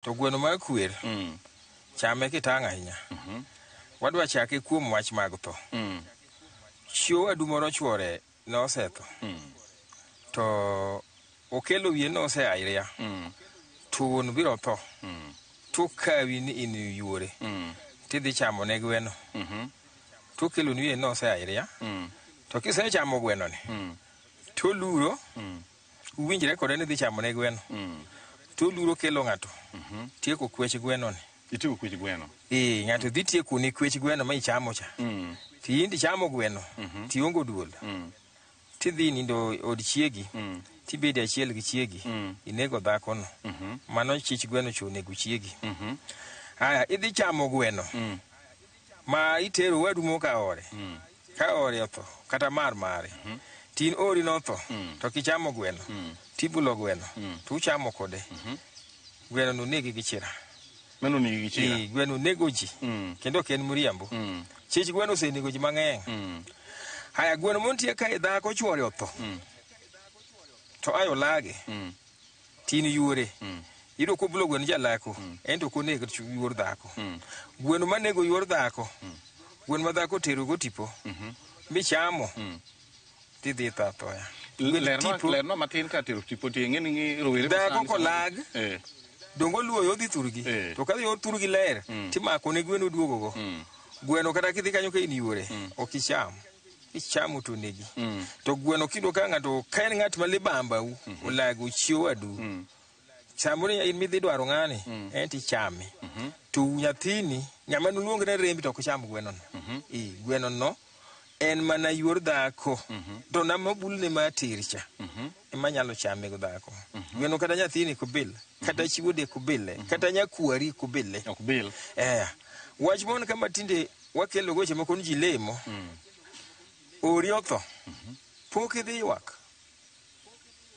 To gweno mar kwer, chame kitang' ahinya. Wadwa chake kuom wach mag tho. Chi owadu moro chuore nosetho. To okelo wiye nosea Iria. To wuon biro tho. To okawi ni in yuore. Tidhi chamo ne gweno. To okeloni wiye nosea Iria. To kisechamo gwenoni, to oluro uwinjre kode ni dhi chamo ne gweno. To oluro kelo ng'ato tieko kwech gweno ni. Itieko kwech gweno. Ee, ng'ato dhi tieko ni kwech gweno ma ichamo cha. To in tichamo gweno, tiongo duol. Tidhi nindo od chiegi, tibedo achiel gi chiegi, inego dhakono. Mano chich gweno cha onego chiegi. Aya, idhi chamo gweno ma itero wadu moka ore. Ka ore otho, kata mar mare. Tin ori notho, to kichamo gweno, tibulo gweno, to uchamo kode. Gweno no negi gi chira. Mano nigi gi chira. Ee, gweno nego ji, kendo ok en mriambo. Chich gweno osenego ji mang'eny. Haya, gweno montie kae dhako chuore otho. To ayo lage. Tin yuore. Iyudo kobulo gweno jalako, en to ok oneg yuor dhako. Gweno manego yuor dhako, gweno ma dhako otero go tipo, michamo, tidhi itho athoya. Gwend Lerna tipo, lerna matin ka tero tipo tie ng'eni ni rowere ma Dhako sani kolag, Eh. donge oluwo yo dhi thurgi. To ka yo thurgi ler, timako ne gweno oduogo go. Gweno kata kidhi kanyo ka in yuore, ok icham. Ichamo to negi. To gweno kiyudo ka ng'ato, ka en ng'at ma libambau, olago chi owadu, samoro in midhi dwaro ng'ani, en to ichame. To nyathini, ng'ama noluong ne rembi to ok ocham gweno no. Ee, gweno no en mana yuor dhako. To nama obulne ma ter cha, ema nyalo chame go dhako. Gweno kata nyathini ok bil, kata chi wuode ok bile, kata nyakwari ok bile. Ok bil. Eh, wach mon kama tinde wakelo weche moko ni ji lemo. Ori otho. Pok idhi ywak.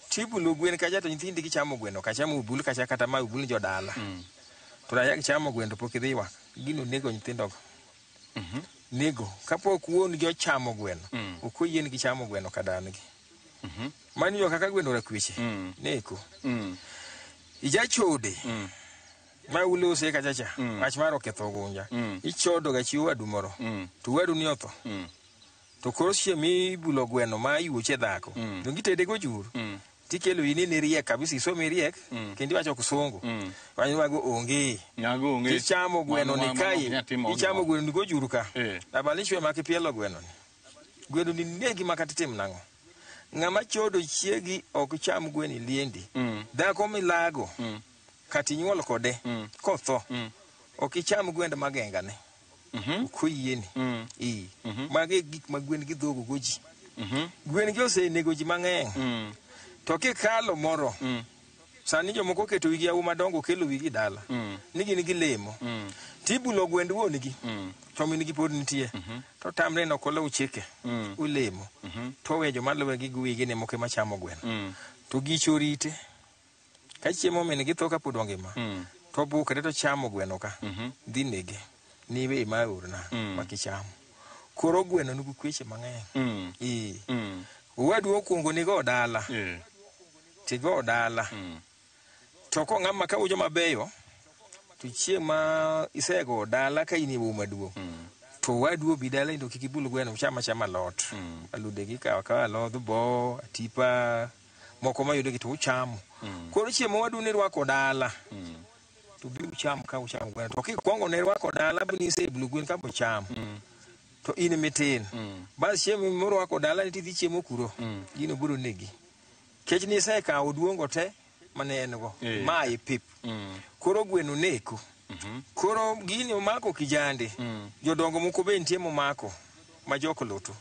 Tibulo gwen kacha to nyithindi gichamo gweno kacha ma obul kacha kata ma obul jodala. To raia gichamo gweno to pok idhi ywak. Gino nego nyithindogo. Nego. Kapok wuon gi ochamo gweno, ok oyiengi chamo gweno ka dan gi. Mano iyudo kaka gweno rakweche. Neko. Ijachode. Ma ulose kacha cha. Wach mar oketho gunja. Ichodo ga chi owadu moro. To owadu ni otho. To koro chieng' mibulo gweno ma yuoche dhako. Donge itede gojur. Tikelo in in iriek kabisa isomo iriek kendo iwacho kisungu. Wacho mago onge. Nyago onge. Tichamo gweno Mano- ni mano kae. ok nyal timo Ichamo gimoro. gweno ni gojur ka. Eh. Abal ichwe mak ipielo gweno ni. Gweno ni negi ma kata itim nang'o. Ng'ama chodo chiegi ok cham gweno e liendi. Dhako milago kata inyuol kode kotho ok icham gwend magengane. Ok oyieni. Ee. Mago e gik ma gwen gi dhogo go ji. Gwen gi osenego ji mang'eny. To kikalo moro, sani jomoko oketo wigi yawu madongo kelo wigi dala. Ni gin gilemo. Tibulo gwend wuon gi. To min gi pod nitie. To tamre no ok oluw chike. Olemo. To oweyo joma luwe gi wigi ne moko ema chamo gweno. To gicho orite. Ka chiemo min gi tho kapod ongima. To obukre to chamo gweno ka. Dhi nege. Ni we ma orna makichamo. Koro gweno nigi kweche mang'eny. Ee. Owadu okuongo nigo dala. Tigo dala. To kong'ama ka ujo mabeyo, to chieng' ma isego dala ka in e boma maduong', to owadu obi dala to kik ibul gweno, ucham achama alot. Alode gi ikawo akawa alodh bo, atipa, moko mayudo gi to uchamo. Koro chieng' ma owadu ne rwako dala, to bi ucham ka uchamo gweno. To kikwongo ne rwako dala bu nisebulo gwen ka bochamo. To in mitin. Bas chieng' morwako dala ni tidhi chiemo kuro, gino biro negi. Kech nisekawo duongo te mane en go. Ma e pip. Koro gweno neko. Koro gini omako kijande. Jodongo moko be nitie momako ma jok lutu.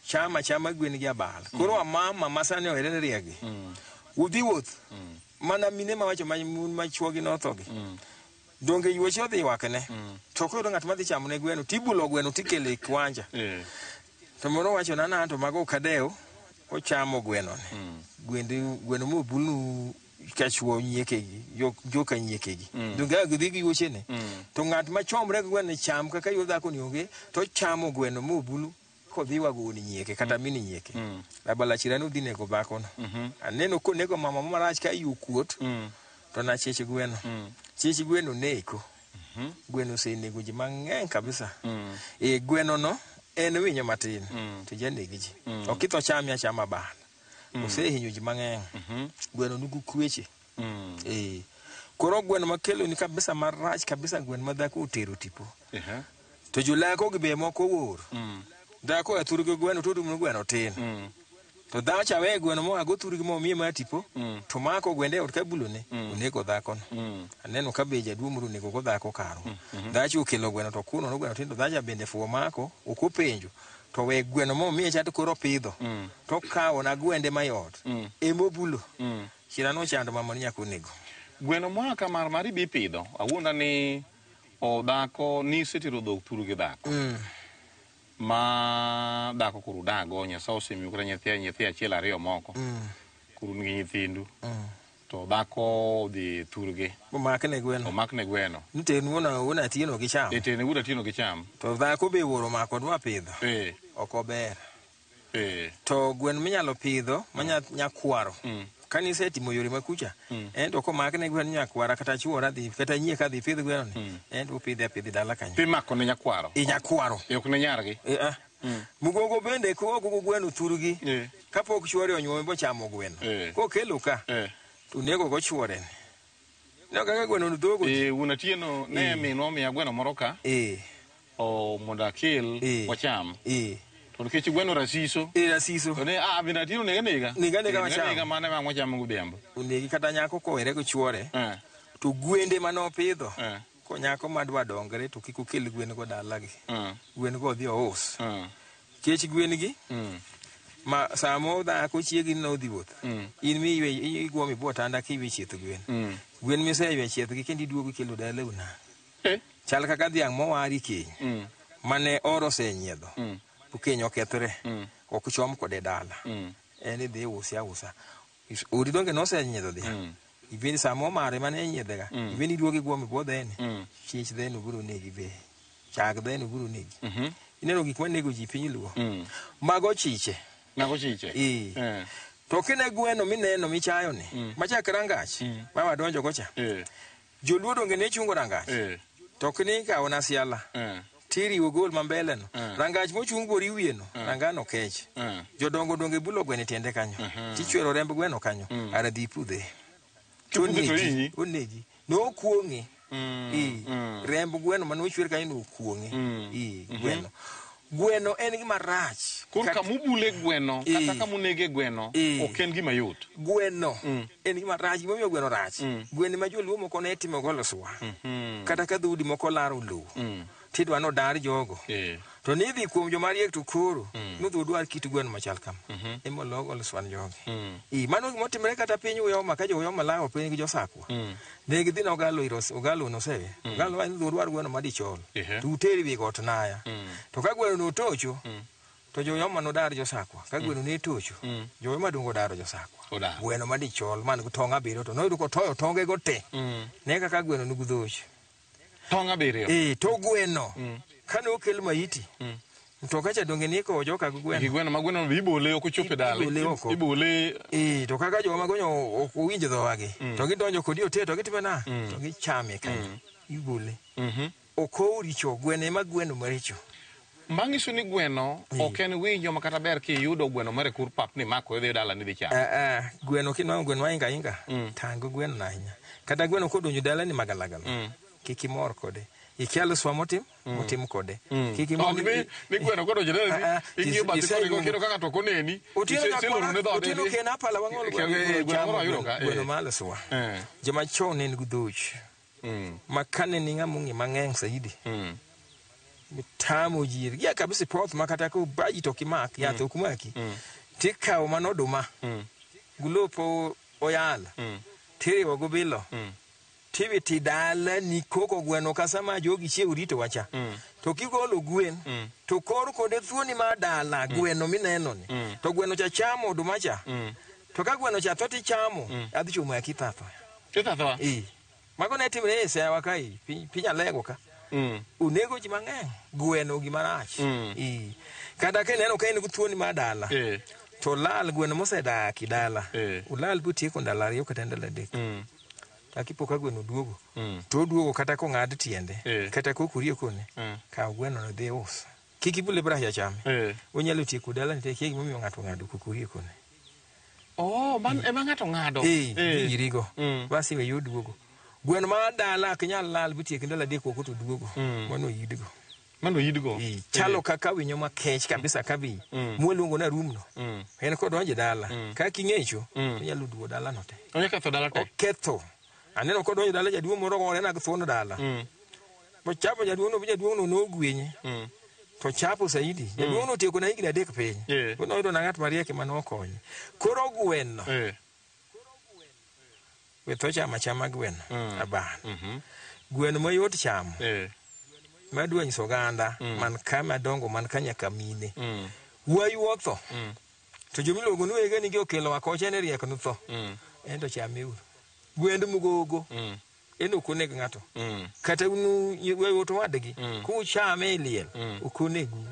Chama chama gwen gi abal. Koro amama ma sani ohere ni riegi. Udhi wuoth. Mana mine mawacho ma mon ma chuogi notho gi. Donge yuoche odhi ywakne. To koyudo ng'at madhi chamo ne gweno, tibulo gweno tikelo e kiwanja. To moro wacho na na to mago ok adew, ochamo gweno ni. Gwende gweno mobulnu ka chuo nyiekegi, joka nyiekegi. Donge a gidhi gi yuochene. To ng'at ma chomre gi gweno ni cham kaka yuo dhako ni onge, to ochamo gweno mobulu kodhi ywago wuon nyieke kata min nyieke. Abala chira nodhi nego dhakono. Aneno konego mama marach ka iye okuot. To na chich gweno. Chich gweno neko. Gweno osenego ji mang'eny kabisa. E gweno no en winyo matin to janegi ji. Ok itho chame achama bana. Osehinyo ji mang'eny. Gweno nigi kweche. Koro gweno makelo ni kabisa marach kabisa gweno ma dhako otero tipo. To jolako gi be moko wuor. Dhako e thurgi gweno to orumo ni gweno tin. To dhao cha we gweno moa go thurgi momiye mar tipo. To mako gwende e ot ka bulone onego dhakono. Aneno ka be jaduong' moro onego go dhako karwa. Dhacho okelo gweno to kuno no gweno tin to dhacha bende fuwo mako ok openjo. To we gweno momiye cha to koro opidho. To okawo na gwende mayot. Emobulo. Chira nochando mama ni nyaka onego. Gweno moa ka mar mari bi pidho. Awuonda ni o dhako ni isetero dhok thuru gi dhako. Ma dhako koro udago, Nyasaye osemiyo kata nyathi achiel ariyo moko. Koro un gi nyithindu. To dhako odhi thurgi. Omakne gweno. Omakne gweno. Niten wuon Atieno gi cham. E tene wuon Atieno gi cham. To dhako be wuoro omako dwa pidho. Ok ober. To gweno minyalo pidho ma nyakwaro. Kane isetimo yore makucha, en to komakne gweno nyakwara kata chuora dhi kata nyie ka dhi pidh gweno ni, en to opidhe apidha dala kanyo. Timako ne nyakwaro. E nyakwaro. E ok ne nyargi. Mugogo bende ko gweno thurgi. Kapok chuore onyuome bochamo gweno. Kokelo ka. To onego go chuore ni. Ne kaka gweno no dhogo. Wuon Atieno ne minwa omiya gweno moro ka. O mondo akel wacham. To nikech gweno rasiso. Rasiso. To ne min Atieno nega nega. Nega nega wacham. Nega mane ma wachamo godhiambo. Onegi kata nyako kowere go chuore. To gwende mane opidho. Ko nyako madwa dongre to kik okel gwen go dalagi. Gwen go odhi ous. Kech gwen gi. Ma samo dhako chiegi no odhi wuoth. In mi ywe igwo mi bwo tanda kiwe chieth gwen. Gwen miseywe chieth gi kendo iduogo ikelo dalau na. Chal kaka dhiang' mowari keny. Mane oro osenyiedho. To keny okethore. Ok chom kode dala. En idhi use ausa. Odi donge nosenyiedho dhiang'. Ibende samo mare mane nyiedhega. Ibende iduogo igwo mi bwo dheni. Chich dheno biro negi be. Chak dheno biro negi. Ineno gik manego ji piny luo. Mago chiche. Mago chiche. To kine gweno mineno michayo ni. Machak rangach. Ma wadonjo gocha. Joluo donge ne chungo rangach. To kini ikawo na siala. Tiriwo gol mambele no. Rangach mochung bori wiye no. Rangano kech. Jodongo donge bulo gweno e tiende kanyo. Tichwero remb gweno kanyo. Ara dhi pudhe. To onegi. Onegi. Nokuong'e. Remb gweno mane ochwer kanyo nokuong'e. Gweno. Gweno en gima rach. Koro kamubule gweno, kata kamunege gweno, ok en gima yot. Gweno en gima rach, gimomiyo gweno rach. Gweno ma joluo moko ne timo go loswa. Kata ka dhoudi moko laro lowo. Tidwa nodar jogo. To nidhi kuom joma riek to koro nodhi odwar kit gweno machal kama. Ema ologo loswa ne jogi. Mano gima otimore kata piny Uyoma ka jo Uyoma lawo piny gi josakwa. Ne gidhi na Ogalo ir Ogalo nosewe. Ogalo wacho ni dhi udwar gweno madichol. To uter wi got Naya. To ka gweno notocho, to jo Uyoma nodar josakwa. Ka gweno ne tocho, jo Uyoma dongo odaro josakwa. Gweno madichol man gi tong' 7 to noyudo kotoyo tonge go te. Ne kaka gweno nigi dhoch. Tong' 7. To gweno. Kane okel maiti. To kacha donge ni ko joka gi gweno. Gi gweno ma gweno ibole ok ochopo e dala. Ibole oko. Ibole. To kaka joma gonyo ok owinjo dhowagi. To gidonjo kodi ote to gitime na. To gichame kanyo. Ibole. Ok oricho gweno ema gweno maricho. Manyiso ni gweno ok en winyo ma kata ber kiyudo gweno mar e kor pap ni mako idhi dala ni dhi chamo. Gweno kinwang'o gweno ma inga inga. Tang' gweno na ahinya. Kata gweno kodonjo dala ni magalagala. Kik imor kode. Ikia luswa motim, motim kode. Kik imor ni gweno kodonjo dala ni ing'iyo bathi kode gotieno kaka to koneni. Otieno kena pala wang'ol gweno. Gweno moro ayudo ka. Gweno ma luswa. Joma chon ne nigi dhoch. Ma kane ni ng'ama ong'e mang'eny saidi. Mitamo ji. Gia kabisa poth ma kata ko baji to kimak, yath ok maki. Tikawo mano oduma. Gulopo oyala. Tiriwo go bilo. Tiwiti dala ni koko gweno kasama jogi chiew rito wacha. To kigolo gwen, to kor kode thuoni ma dala gweno mineno ni. To gweno cha chamo oduma cha. To ka gweno cha tho tichamo, adhi chomo ya kithatho. Kithatho? Mago ne timre e sewa kae, piny Alego ka. Onego ji mang'eny, gweno gima rach. Kata kineno ka in gi thuoni ma dala. To lal gweno mosedak e dala. Olal botieko ndalo 2 kata ndalo 3. Akipo ka gweno duogo. To oduogo kata kong'ad tiende. Kata kokurie kone. Kaw gweno no dhi us. Kik ibule brush achame. Onyalo tieko dala nitie kia gimomiyo ng'ato ong'ado kokurie kone. Oh, man ema ng'ato ng'ado. Irigo. Basi we oduogo. Gweno ma dala ok nyal lal bitiek ndalo 3 oko to duogo. Mano yidgo. Mano yidgo. Chalo kaka winyo makech kabisa kabi. Mwaluongo na rumno. En kodonje dala. Kaka ing'echo, onyalo duogo dala no te. Onyalo ketho dala te. Oketho. Aneno kodonjo dala jaduong' moro gore na thuono dala. Bochapo jaduong' no jaduong' no nogwenye. To chapo saidi. Jaduong' no otieko na higni 3 piny. Noyudo na ng'at mariek ema nokonye. Koro gweno. We tho chama chama gweno. Abana. Gweno mayot chamo. Madwa nyiso oganda man ka madongo man ka nyaka mine. Wayu otho. To jomiluongo ni wege ni okelo akocha ne riek no tho. En to chameuru. Gwend mugogo. En ok oneg ng'ato. Kata unu wayu to wadgi. Kuchame e liel. Ok onegu.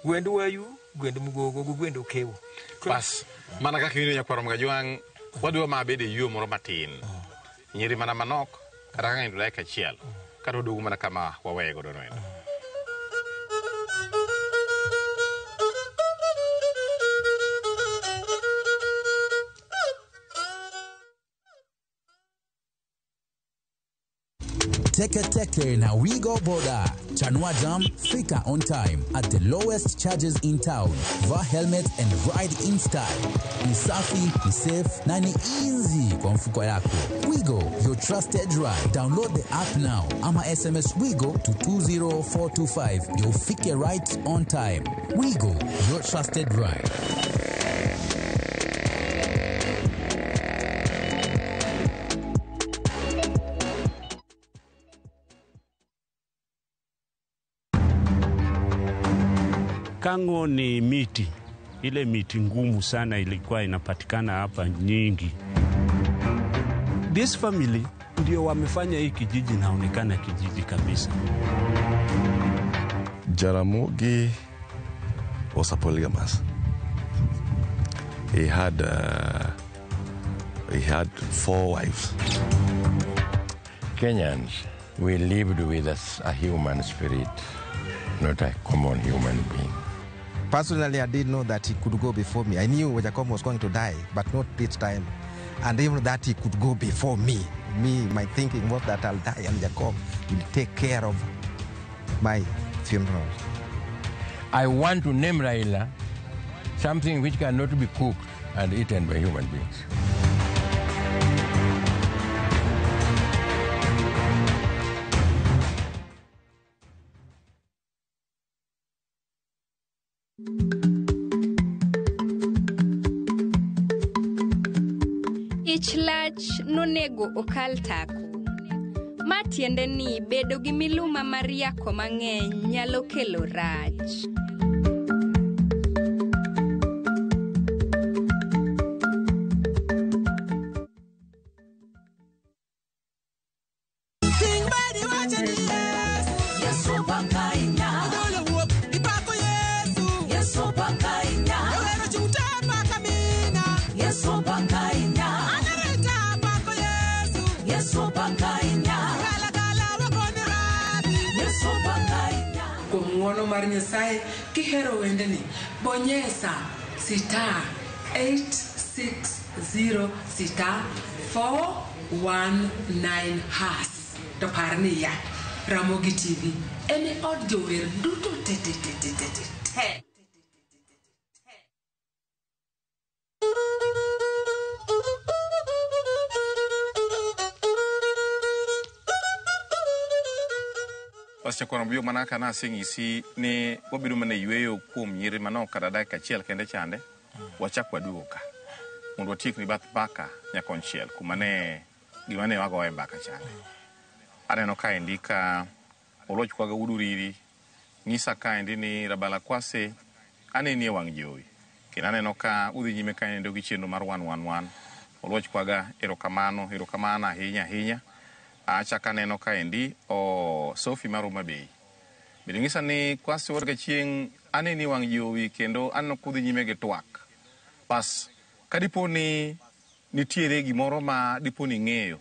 Gwend wayu, gwend mugogo gi gwend okewo. Bas, mana kaka iwinjo nyakwar Mgajwang', wadwa ma bede yuo moro matin. Nyiri mana manok, kata ka ng'eny to dakika achiel. Kata oduogo mana kama waweye godo no endo. Teke Teke na Wigo Boda. Chanua Jam, fika on time at the lowest charges in town. Vaa helmet and ride in style. Ni safi, ni safe na ni easy kwa mfuko yako. Wigo, your trusted ride. Download the app now. Ama SMS Wigo to 20425. You'll fike right on time. Wigo, your trusted ride. Kango ni miti, ile miti ngumu sana ilikuwa inapatikana hapa nyingi. This family ndio wamefanya hii kijiji naonekana kijiji kabisa. Jaramogi was a polygamous. He had 4 wives. Kenyans, we lived with a human spirit, not a common human being. Personally, I didn't know that he could go before me. I knew Jacob was going to die, but not this time. And even that he could go before me. My thinking was that I'll die and Jacob will take care of my funeral. I want to name Raila something which cannot be cooked and eaten by human beings. Ich lach nonego okal tako. Ma tiende ni bedo gi miluma mar yako mang'eny nyalo kelo rach. Mar Nyasaye kihero wendeni bonyesa star 860 star 419 hash to par niya Ramogi TV en od jower duto te te te te te te. Nyakwar Mbuyu mana kaka naseng'isi ni wabiro mana yueyo kuom nyiri manok kata dakika achiel kende chande, wachak waduogo ka mondo watiek ni bath mbaka nyakonchiel kuma ne gima ne wagoye mbaka chande. Aneno kaendi ka Oloch Kwaga Wuod Uriri nyisa kaendi ni Rabala Kwase aneni e wang' jowi kendo aneno ka udhi nyime kaendo gi chenro mar 111. Oloch Kwaga erokamano, erokamano ahinya ahinya. Achako aneno kaendi o Sophie mar Homa Bay. Bende nyisa ni Kwase wuod Gachieng' aneni wang' jowi kendo aneno kudhi nyime gi twak. Bas, kadipo ni nitiere gimoro ma dipo ni ing'eyo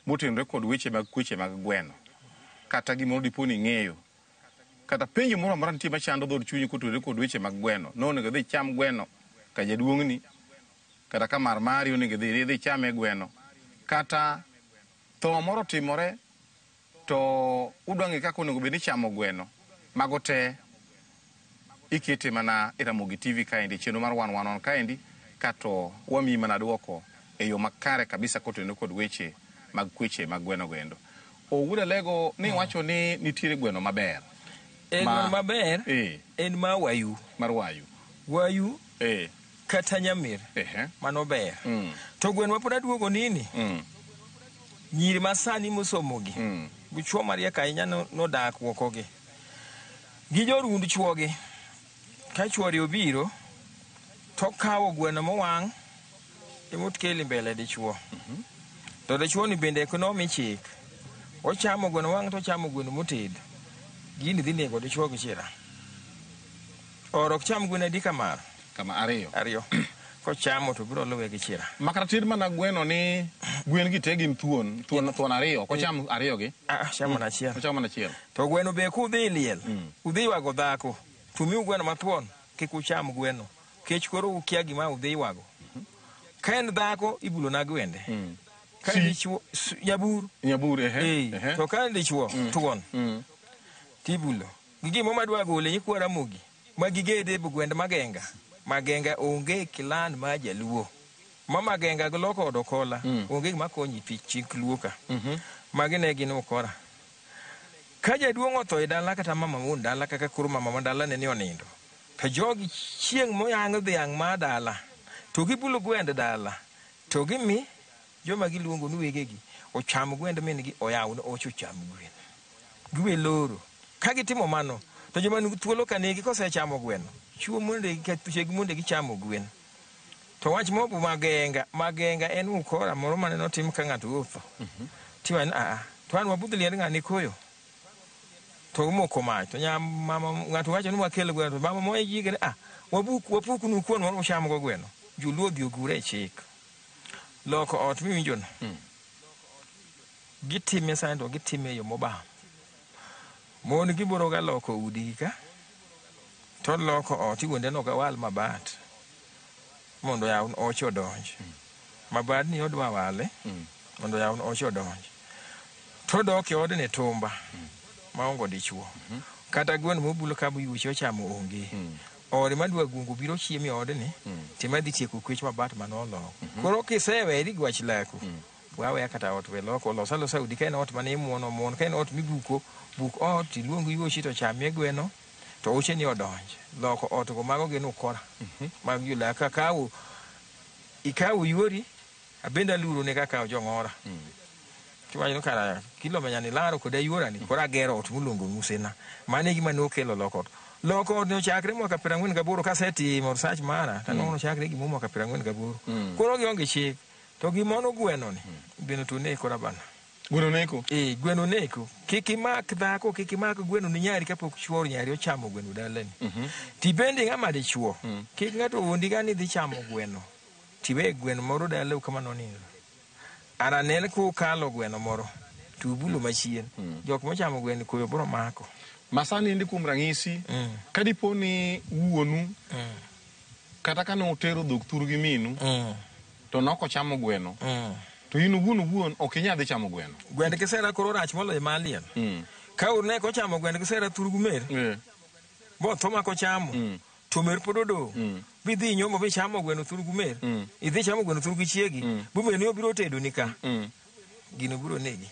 motenore kod weche mag kweche mag gweno, kata gimoro dipo ni ing'eyo, kata penjo moro amora nitie machando dhood chunyi kotenore kod weche mag gweno, nonego idhi cham gweno ka jaduong'ni, kata ka mar mari onego idhi chame gweno, kata tho moro otimore to udwa ng'e kaka onego bed ni ichamo gweno, mago te ikete mana e Ramogi TV kaendi, chenro mar wan wan wan kaendi, kato wamiyi mana duoko e yo makare kabisa kotenore kod weche mag kweche mag gweno goendo. Owuod Alego ni wacho ni nitiere gweno maber. E gweno maber en ma wayu. Mar wayu. Wayu kata nyamir. Mano ber. To gweno mapod aduogo nini? Nyiri masani mosomogi. Gi chuo mariek ahinya nodak wokogi. Gi jorund chuogi. Ka chuori obiro, to kawo gweno mowang' emotkeli mbele dichuo. To dichuo ni bende ok nomi chik. Ochamo gweno wang' to ochamo gweno moted. Gini dhi nego dichuo gi chira. Oro ok cham gweno adi kamano? Kama ariyo. Ariyo. Kochamo to biro luwe gi chira. Makata ted mana gweno ni gwen gi te gin thuon, thuon ariyo, ok ocham ariyo gi? Ah, chamo mana achiel. Ochamo mana achiel. To gweno be kudhi liel, udhi ywago dhako, to umiu gweno mathuon, kik ucham gweno. Kech koro ukia gima udhi ywago. Ka en dhako, ibulo na gwende. Ka en dichuo, nyabur. Nyabur, ehe. To ka en dichuo, thuon. Tibulo. Gi gimo madwa gole nyikwa Ramogi, ma gigede e gwend Magenga. Magenga onge clan ma jaluo. Ma Magenga gi loko od Okola, onge gima konyi pi chik luo ka. Magi ne gin ukora. Ka jaduong' otho e dala kata mama wuon dala kaka koro mama ma dala ne ni onindo, to jogi chieng' moyang' dhiang' ma dala, to gibulo gwend dala, to gimi joma giluongo ni wegegi ocham gwend min-gi, oyaw ne ocho ocham gwen. Giwe loro. Ka gitimo mano, to joma nigi thuolo ka negi kosechamo gweno, chuo monde gi cheg monde gichamo gwen. To wach mobu Magenga, Magenga en ukora moro mane notim ka ng'ato otho. Tiwa ni a to an wabudh liend ng'ani koyo. To umoko mach, to nya mama ng'ato wacho ni wakel gweno, to mama moye jige ni a wabuk wapuknu kuon moro ucham go gweno. Joluo odhi ogure e chik. Loko ot miwinjo no. Gitime sani to gitime e yo mobam. Mon gibiro ga loko udi ka, to loko ot iwuonde no gawal mabat mondo yaw oche odonj. Mabat ni odwa wale mondo yaw oche odonj. To dok e odni tumba maongo dichuo. Kata gweno mobulo ka yuche ochamo onge. Ode madwa gungo biro chiemo e odni, tima dhi tieko kwech mabat manoloko. Koro kiseweri gi wach laku, waweya kata ot we loko, los alosa udi ka en ot mane imuono muon, ka en ot mibuko, buk ot, iluong yuochi to chamie gweno, to oche ni odonj. Loko ot go mago gin ukora. Mag jolaka kawo, ikawo yuori, abende aluro ne kaka jong'ora. Tiwacho ni kara kilo menya ni laro koda yuora ni, koro agero ot miluongo Musena. Mano e gima nokelo loko ot. Loko ot ne ochakre mwaka 48 kasetimo research mara, to nongo ochakre gimo mwaka 48. Koro gionge chik. To gimono gweno ni, gweno to neko rabana. Gweno neko? Gweno neko. Kik imak dhako, kik imak gweno ni nyari kapok chuor nyari ochamo gweno dalani. Tibende ng'ama dichuo, kik ng'ato wuondi ga ni dhi chamo gweno. Tiwe gweno moro dalau kama nonindo. Ara nen kukalo gweno moro, to ubulo machien. Jok mochamo gweno koyo biro mako. Masani endi kuom ranyisi, ka dipo ni wuonu, kata ka ne utero dhok thuru gi minu, to nok ochamo gweno, to in owuon owuon ok inyal dhi chamo gweno. Gwend kisera koro rach moloyo ma liel. Ka urne kochamo gwend kisera thuru gi mer, bo tho ma kochamo, to mer pod odong'. Bidhi nyombo bichamo gweno thuru gi mer, idhi chamo gweno thuru gi chiegi, bumer ni obiro tedo ni ka. Gino biro negi.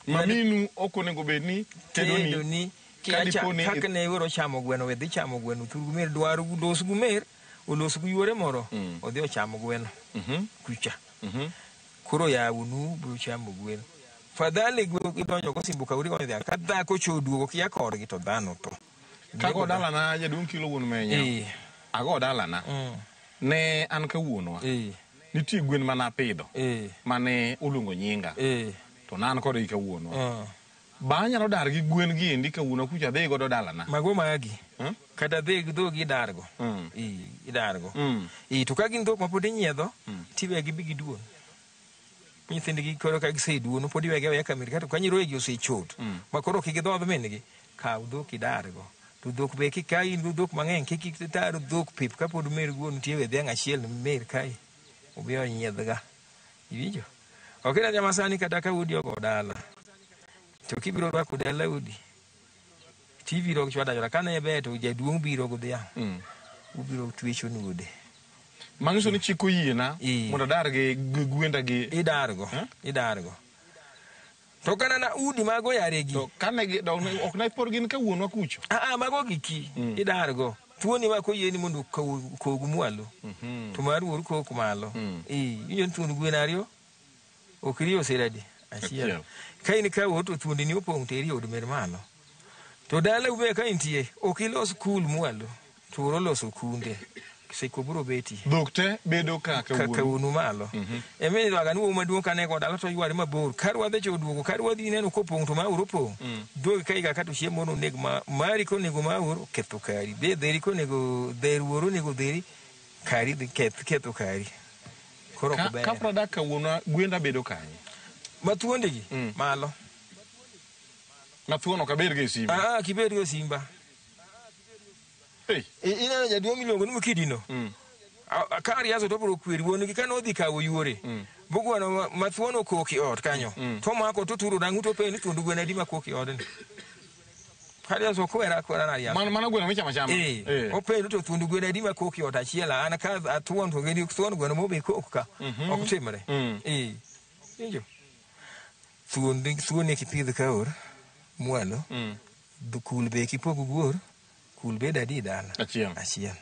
Maminu ok onego bed ni tedo ni. Kaka ne iwero chamo gweno, we dhi chamo gweno thuru gi mer, dwaro los gi mer, olos gi yuore moro, odhi ochamo gweno. Kucha. Koro yawunu biro chamo gweno. Fadhali gweno idonjo go simbo kauri go dhiang'. Ka dhako cho duogo kia korgi to dhano tho. Kago dalana jaduong' kilo wuon menya. Ago dalana. Ne an kawuonwa. Nitie gwen mana apidho. Mane oluongo nyinga. To ne an kodgi kawuonwa. Ba anyalo dar gi gwen gi endi kawuono kucha adhi godo dalana. Mago magi. Kata dhi gi dhogi idargo. Idargo. To ka gin dhok ma pod inyiedho, tiwegi bi giduon. Nyithindgi koro ka giseduono pod iwegi aweya kamir kato ka nyiroyegi osechot. Ma koro kik gidhodh min-gi, kaw dhok idargo. To dhok be kika in gi dhok mang'eny kik itar dhok pep kapod mer guon nitie we dhiang' achiel mer kae. Obi onyiedhga. Iwinjo? Ok ina jama sani kata ka udi ogo dala. To kibiro rwako dala udi, tibiro chwado achwada. Kane ber to jaduong' biro gi dhiang'. Ubiro twecho nuode. Manyiso ni chik oyiena mondo adar gi gwenda gi. Idargo. Idargo. To kana na udi mago yaregi. To kane gi ok ne pod gin kawuonwa kucho. Mago giki. Idargo. Thuoni ma koyieni mondo kog mwalo. To mar wuoru kok malo. Iwinjo ni thuond gwen ariyo ok iriyo seradi achiel. Ka in ka wuor to thuondi ni opong' to iriyo od mer malo. To dala ube ka intie ok ilos kul mwalo. To wuoro loso kunde. Seko biro betie. Dhok te bedo ka kawuonu malo. Emi ywaga ni wuowi maduong' kane go dala to yware mabor. Ka rwadhe cha oduogo, ka rwadhi ineno kopong' to ma wuoro opong'. Duogi ka higa ka to chiemo moro oneg ma mari konego ma wuoro ketho kari. Dhi dheri konego dher wuoro onego dheri kari dhi ketho kari. Koro ok ber. Ka pod adak kawuono gwenda bedo kanye? Ma thuondegi malo. Ma thuon ok abed go e simba. Kibed go e simba. Ineno jaduong' miluongo ni Mkidino. Ka Ariaso to biro kweri wuon gi kane odhi kawo yuore. Bugwano ma thuon okok e ot kanyo. To mako to turo dang'u to penjo ni thuond gwen adi makok e odni. Ariaso okwera akwera na Ariaso. Mano gweno michamo achama. Openjo to thuond gwen adi makok e ot achiel an ka athuon to geni thuon gweno mobe kok ka. Ok timre. Winjo. Thuon kipidh ka or mwalo. Kul be kipog guor. Kul bed adi dala? Achiel.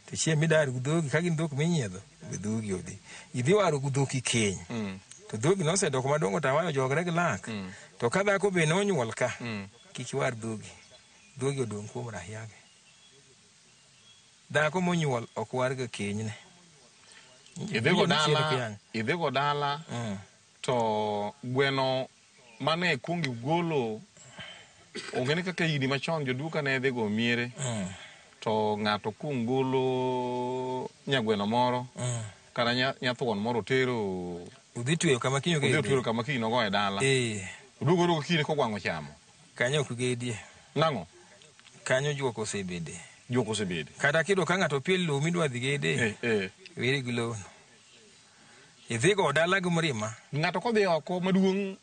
To chieng' midar gi dhogi, ka gin dhok minyiedho, be dhogi odhi. Idhi waro gi dhok ikeny. To dhogi nosedoko madongo to awayo jogre gi lak. To ka dhako be nonyuol ka, kik iwar dhogi. Dhogi odong' kuom rahiage. Dhako monyuol ok war ga kenyne. Idhi go dala, to gweno mane kuong igolo onge ni kaka higni machon joduo kane dhi go miere to ng'ato kuong golo nyagweno moro kata nyathuon moro otero odhi tweyo kama kiny ogedie. Odhi otweyo kama kiny nogo e dala. Oduogo oduogo kiny kogwang'o chamo. Kanyo ok gedie. Nang'o? Kanyo juok osebede. Juok osebede. Kata kiyudo ka ng'ato opiel lowo midwa dhi gede. Weri gi lowono. Idhi go dala gi mrima. Ng'ato kodhi oko maduong'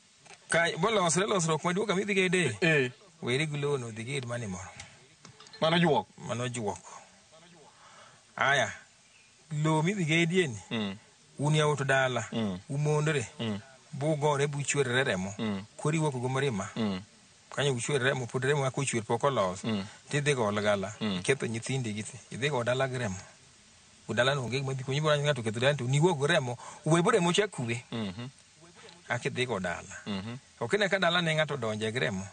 Ka bolosre losruok maduong' kama idhi gede. Weri gi lowono dhi ged mane moro. Mano juok. Mano juok. Aya. Lowo midhi gedie ni. Un yawuot dala. Umondre. Bugore buchwerre remo. Koro iwuok go mrima. Kanyo uchwer remo pod remo kaka ochwer pok olos. Tidhi go olgala. Iketho nyithindi gi. Idhi go dala gi remo. Dala no onge gima dhi konyi bora ng'ato ketho dala to niwuok go remo. We bo remo cha kwe. Akidhi go dala. Ok ine ka dala ne ng'ato donje gi remo.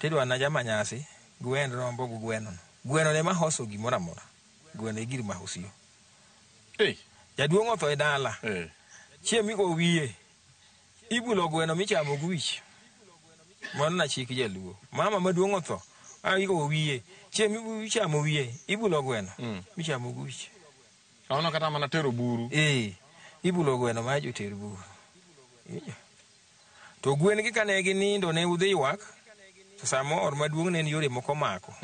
Tidwa na jama nyasi. Gwen rombo go gweno. Gweno ne mahoso gimoro amora. Gweno e gir mahosio. Jaduong' otho e dala. Chieng' migo wiye. Ibulo gweno michamo gi wich. Mano na chik jaluo. Mama maduong' otho. Igo wiye. Chieng' michamo wiye. Ibulo gweno michamo gi wich. Ono kata mana tero buru. Ibulo gweno ma joter buru. To gwen gi kane ginindo ne udhi ywak. To samoro maduong' ne en yore moko mako.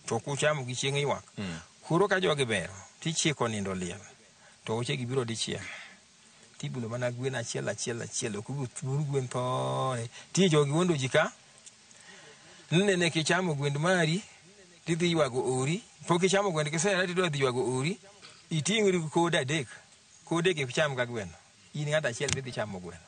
To ok uchamo gi chieng' ywak. Koro ka jogi bero, tichiko nindo liel. To oche gibiro dichiel. Tibulo mana gwen achiel achiel achiel. Ok ubul gwen thore. Ti jogi wuondo ji ka. Nene kichamo gwend mari, tidhi ywago ori. Pok ichamo gwend kisera tidwa dhi ywago ori. Iting'ri gi kode adek. Kode gi cham ga gweno. In ng'ato achiel midhi chamo gweno.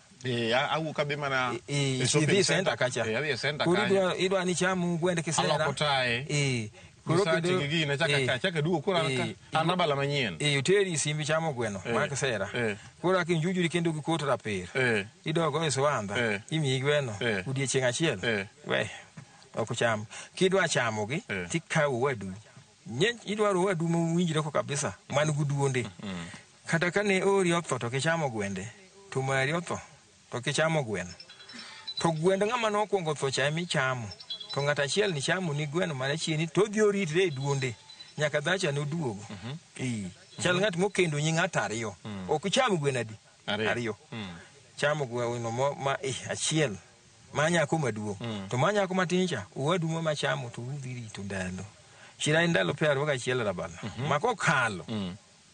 Awuok adhi mana e shopping idhi center kacha. Adhi e center kanyo. Idwa ni cham gwend kisera. Aloko tae. Koro kendo gine chaka duogo koro an abala manyien. Oteri simbi chamo gweno mar kisera. Koro akinjujuri kendo gi kot rapir. Idogo e swanda. Imiyi gweno odiechieng' achiel. We ok cham. Kidwa chamogi tikawo wadu. Idwaro wadu mowinjre ko kabisa man gi duonde. Kata kane ori otho to kichamo gwende, to mari otho to kichamo gweno. To To gwend ng'ama nokwongo tho cha emichamo. To ng'at achiel ni chamo ni gweno mare chieni to odhi oritre e duonde nyaka dhacha noduogo. Chal ng'at mokendo nyi ng'at ariyo. Ok cham gweno adi? Ariyo. Chamo gweno ma achiel ma nyako maduong'. To ma nyako matin cha owadu ma machamo to udhi rito ndalo. Chira en ndalo 21 rabala. Ma kokalo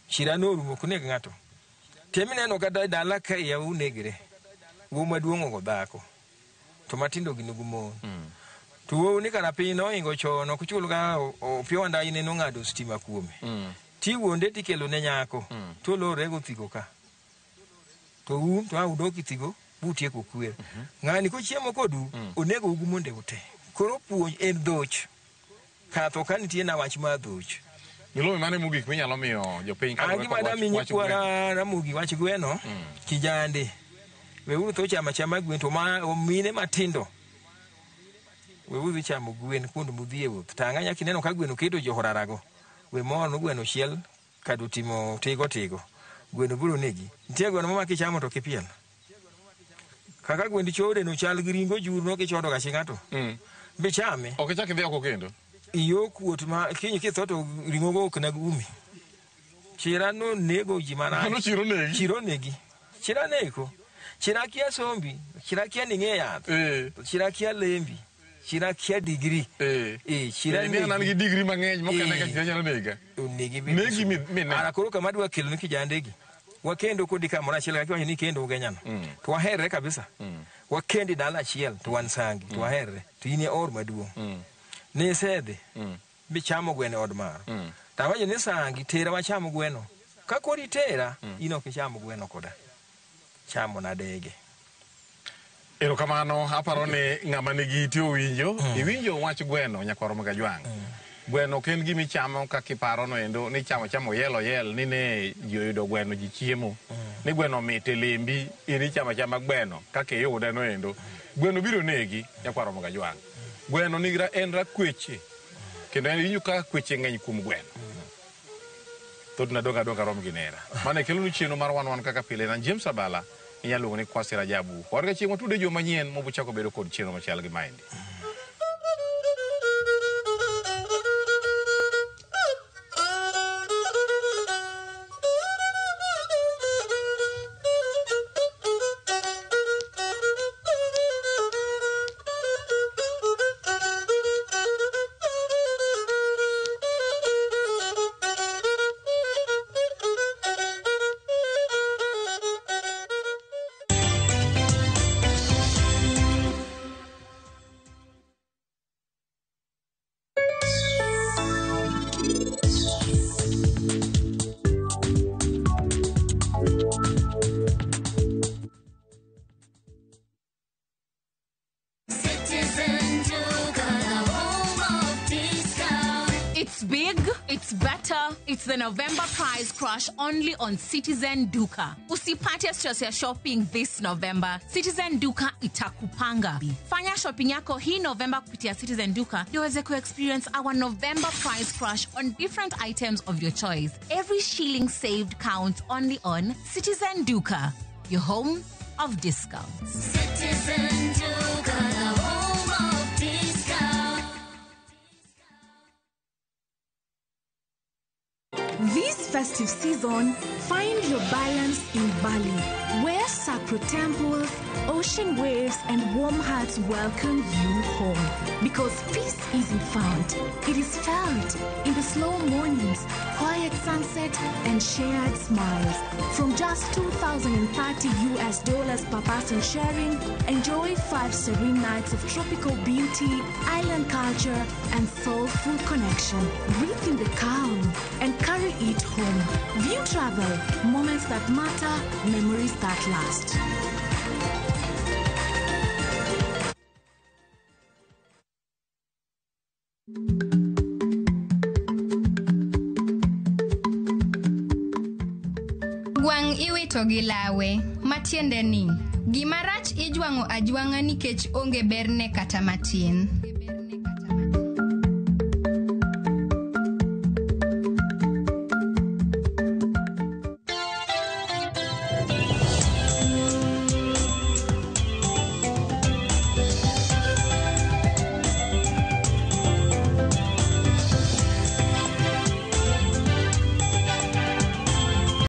chira norumo ok neg ng'ato. Temineno kata dala ka iya unegre. Wuowi maduong' ogo dhako. To matindo gin gi mon. To wuowi ni kara piny nohingo chon ok chul ga Opiyo Wandayi ne nong'ado stima kuome. Ti wuonde tikelo ne nyako. To olorre go thigo ka. To un to udok ithigo butieko kwer. Ng'ani kochiemo kodu onego ugu monde ute. Koro puonj en dhoch. Katho ka nitie na wach mar dhoch. Milome mane mogik minyalo miyo jopiny kaluwore Gima kod dami wach nyikwa gweno? Ramogi wach gweno, kijande. Weuru tho chamo achama gwen to ma mine matindo. Weuru chamo gwen kuond mudhie wuoth. Tang' nyaka ineno ka gweno keto johorarago. We mor no gweno chiel kado timo tigo tigo. Gweno biro negi. Nitie gweno ma kichamo to kipiel. Kaka gwend chode no chal gi ringo jur no kichodo ga chi ng'ato. Bichame. Ok ichak idhi oko kendo. Iyo kuot ma kiny kitho to ring'o go ok nag umi. Chira no nego ji marach. Mano chiro negi. Chiro negi. Chira neko. Chira kia sombi. Chira kia ni ng'e yath. Chira kia lembi. Chira kia digri. Chira Ni an gi digri mang'eny mokene ka chira nyalo nega. Onegi Negi mi ne. Ara koro kama adwa kelo ni kijandegi. Wakendo kodi kamoro achiel kaka iwacho ni kendo Ugenya no. To waherre kabisa. Wakendi dala achiel to wan sangi to waherre. To in e or maduong'. Nisedhi michamo gweno e od maro. To awacho ni sangi tera wacham gweno. Ka koro itera, in ok icham gweno koda. Chamo na dege. Erokamano, aparo ni ng'ama nigi ite owinjo. Iwinjo wach gweno nyakwar Mogajwang'. Gweno ok en gima ichamo kaka iparo no endo ni chamo chamo oyel oyel ni ne ji oyudo gweno ji chiemo. Ni gweno mit e lembi in ichamo achama gweno kaka iyude no endo. Gweno biro negi nyakwar Mogajwang'. Gweno nigi en rakweche. Kendo en iwinjo kaka kweche ng'eny kuom gweno. Thothne adong' adonga rom gi nera. Mano e kelonu chenro mar wan kaka pile na James Abala inyalo luongo ni Kwasi Rajabu. Warga chieng' watude juma manyien mobuchako bedo kod chenro machal gi maendi. It's big, it's better, it's the November price crash only on Citizen Duka. Usipate stress ya shopping this November. Citizen Duka itakupanga. Fanya shopping yako hii November kupitia Citizen Duka ndio uweze ku-experience our November price crash on different items of your choice. Every shilling saved counts only on Citizen Duka, your home of discounts. Citizen Duka, the home of discount. This festive season, find your balance in Bali, where sacred temples, ocean waves, and warm hearts welcome you home. Because peace isn't found, it is felt in the slow mornings, quiet sunset, and shared smiles. From just $2,030 US dollars per person sharing, enjoy 5 serene nights of tropical beauty, island culture, and soulful connection. Breathe in the calm and carry it home. View Travel, moments that matter, memories that last. Gwang' iwito gi lawe, matiende ni gima rach ijwang'o ajwang'a nikech onge berne kata matin.